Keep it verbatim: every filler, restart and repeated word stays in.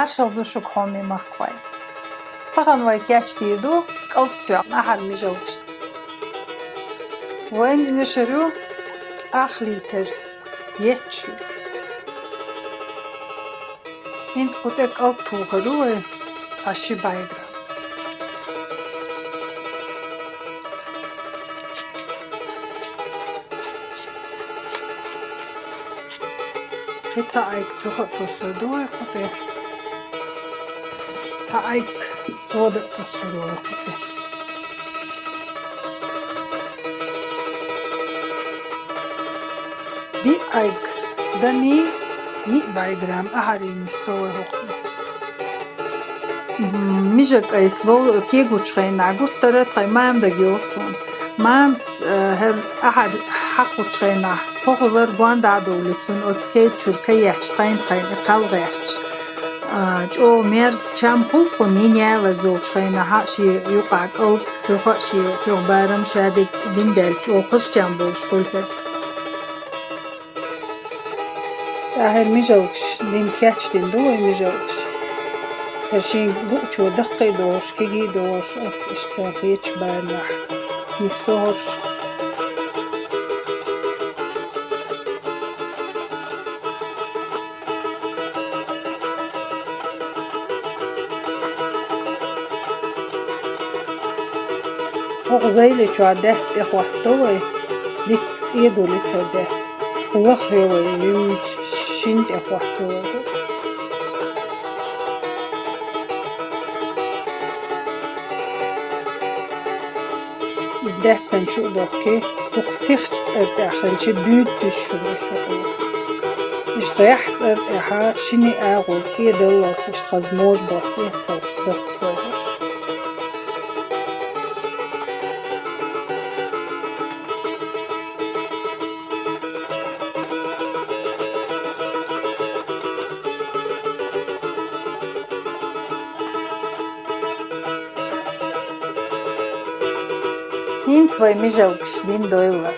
Маршалла ду шуга, хьоме махкахой. Тахан вай кечдийр ду кӀалтӀа тоьхна ахьар мижалгаш. Вайна оьшур ю ах литр етт шуьра. ХӀинца кху тӀе кӀалтӀа тухур ю вай цхьа ши бӀаь грамм. Кхин цхьа Ӏайг туха а туссур ду вай кху тӀе. Цхьа Ӏайг сода а туссур ду вай кху тӀе. Диъ Ӏайг дами, диъ бӀаь грамм ахьар нисдо вай хӀокху тӀе. М, мижа кӀайс лов кегачу хенахь гуттара а тхайн мама дага йогӀу суна. Мамас, э, хӀара ахьар хьакхучу хенахь, тхо хилар гондӀа а довлуьйту цунна оцу кега чуьра ка етташ, тхайна-тхайна и кхел гӀерташ. А, чӀогӀа мерза чам хуьлу кхунна, йина ялаза йолчу хенахь а шен юкъахь кӀалд туьха а, шен туьха барам ша диг дина даьлча, чӀогӀа хаза чам болуш хуьлу хӀара. ТӀаьхьара мижалгаш дина, кечдина ду вай мижалгаш. ХӀара шен гуъчо даккхий догӀуш, кегий догӀуш, ас иштта кхечу бамехь нисдо хӀорш. ХӀокху зайли чохь даьтта тӀехӀоттадо вай, дикка цӀе долуьйту хӀара даьтта. Кху лахара вай йимма шина тӀехӀоттадо вай. Иза даьттан чу а дохкий, дукха сихачу цӀар тӀехь хилча, дуьйда дуьсуш ду шуна. Иштта гӀеххьа цӀар тӀехь шина агӀор цӀе даллалц, иштта хаза можа бос эцалц дохку вай хӀорш. ХӀинца вай мижалгаш дина дойла.